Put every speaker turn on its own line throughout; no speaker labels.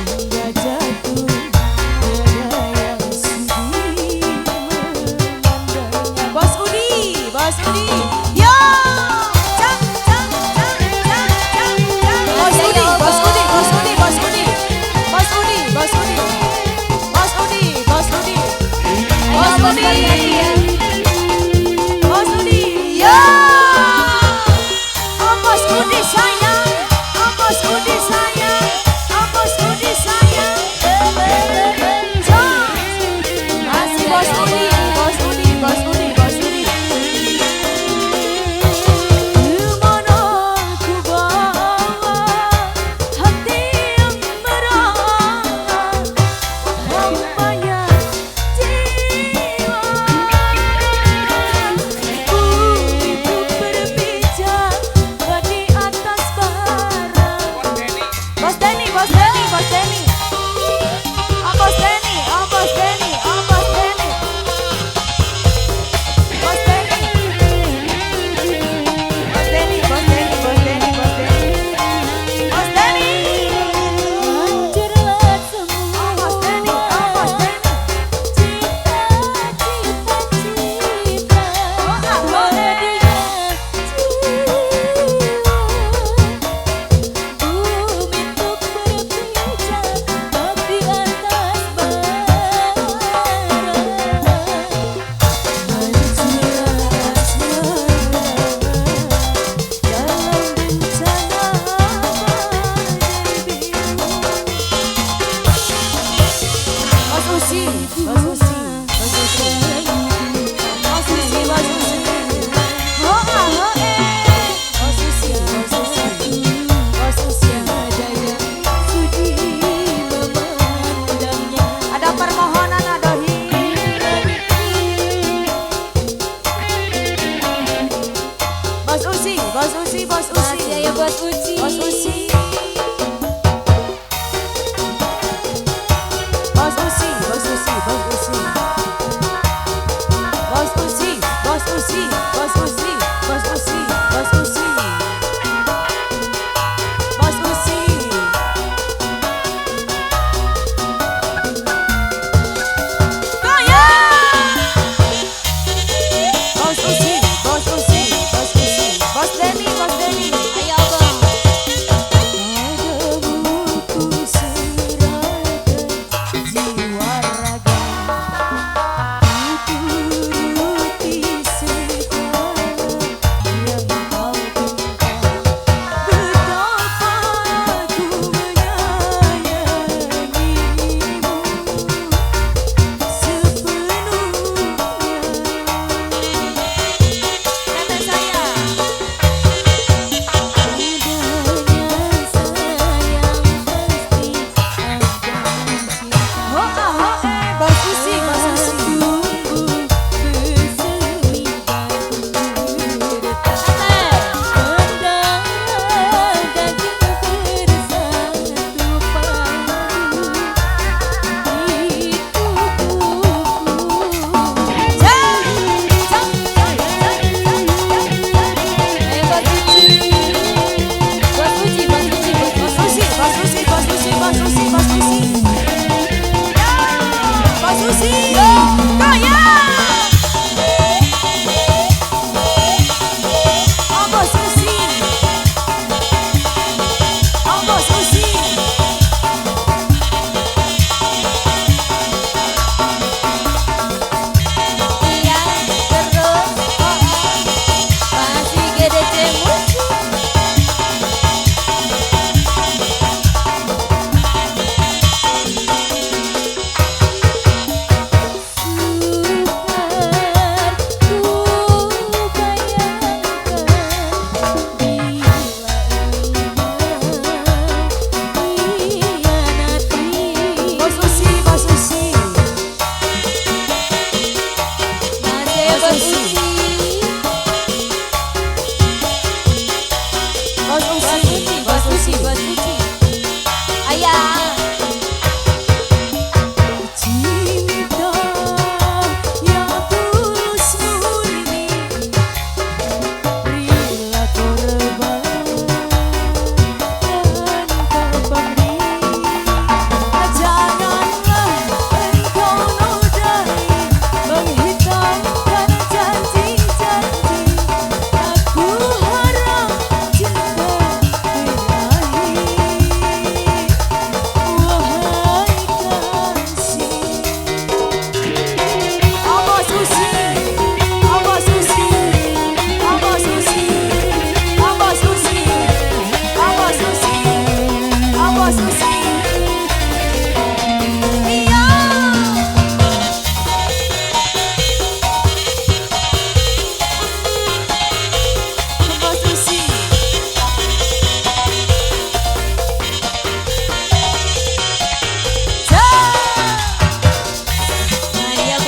Hingga jatuh tiada yang sudi memandangnya. Bos Udi, Bos Udi, yo, cak, cak, cak, cak, cak, cak. Bos Udi, Bos Udi, Bos Udi, Bos Udi, Bos Udi, Bos Udi, Bos Udi, Bos Udi, Bos Udi, Bos Udi, yo, oh Bos Udi sayang, oh Bos Udi sayang, oh Bos Udi sayang, masih Bos Udi, Bos Udi, Bos Udi, Bos Udi. Kemana ku bawa hati yang merawat hambanya jiwa.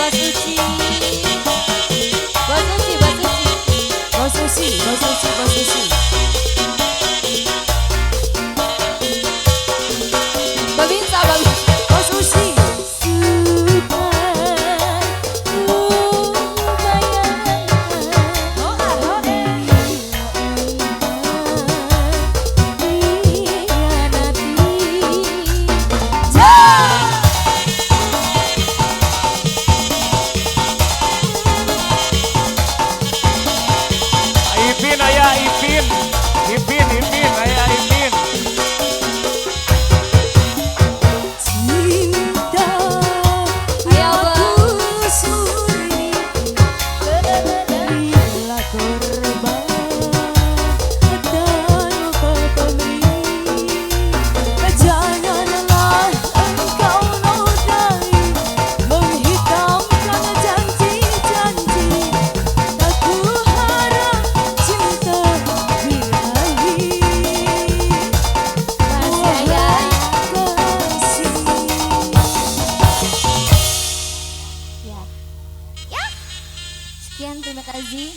Bos Uci. Bos Uci, Bos Uci. Bos Uci, Bos Uci, Bos Uci. Babinsa, Babinsa. Bos Uci.
Ipin ayah Ipin, Ipin ayah Ipin.
Cinta yang aku suri berilah korban tanpa pamrih. Janganlah engkau nodai menghitamkan janji-janji. Tak kuharap cinta birahi.
Ya. Ya. Sekian, terima kasih.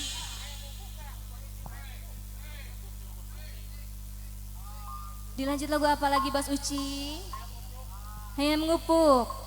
Dilanjut lagu apa lagi Bos Uci? Hanya mengupuk.